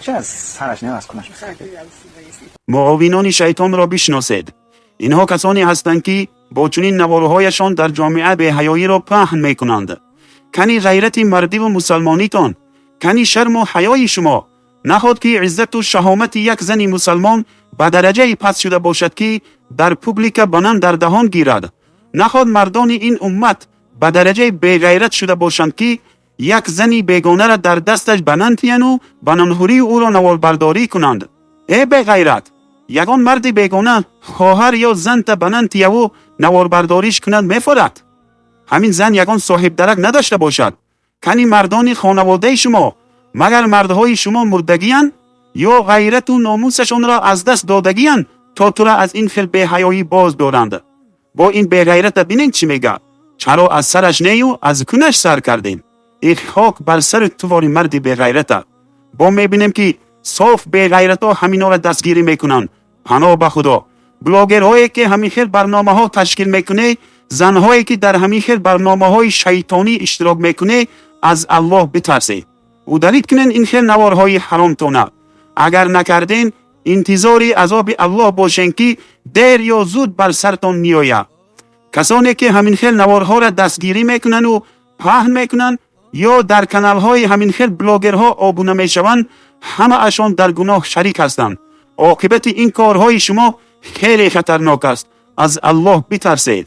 Чӣ аз сараш не, аз кунаш. Муовинони шайтонро бишносед. Инҳо касоне ҳастанд, ки бо чунин наворҳояшон дар ҷомеа беҳаёиро паҳн мекунанд. Кани ғайрати мардиву мусалмонитон? Кани шарму ҳаёи шумо? Наход ки иззату шаҳомати як зани мусалмон ба дараҷае паст шуда бошад, ки дар публика банан дар даҳон гирад? Наход мардони ин уммат ба дараҷаи беғайрат шуда бошанд, ки як зани бегонара дар дасташ банан тияну бананхӯрии ӯро наворбардорӣ кунанд? Э беғайрат, ягон марди бегона хоҳар ё занта банан тияву наворбардориш кунад, мефорад? Ҳамин зан ягон соҳибдарак надошта бошад. Кани мардони хонаводаи шумо? Магар мардҳои шумо мурдагиянд ё ғайрату номусашонро аз даст додагиянд, то тура аз ин хел беҳаёӣ боз доранд? Бо ин беғайрата бинед, чӣ мега. Чаро аз сараш нею аз кунаш сар кардем? Эх, хок бар сари тувори марди беғайрата. Бо мебинем, ки соф беғайратҳо ҳаминора дастгирӣ мекунанд. Паноҳ ба Худо. Блогерҳое, ки ҳамин хел барномаҳо ташкил мекунед, занҳое, ки дар ҳамин хел барномаҳои шайтонӣ иштирок мекунед, аз Аллоҳ битарсед. Удалить кунед ин хел наворҳои ҳаромтона. Агар накарден, интизори азоби Аллоҳ бошен, ки дер ё зуд бар сартон меояд. Касоне, ки ҳамин хел наворҳоро дастгирӣ мекунанду паҳн мекунанд ё дар каналҳои ҳамин хел блогерҳо обуна мешаванд, ҳамаашон дар гуноҳ шарик ҳастанд. Оқибати ин корҳои шумо хеле хатарнок аст. Аз Аллоҳ битарсед.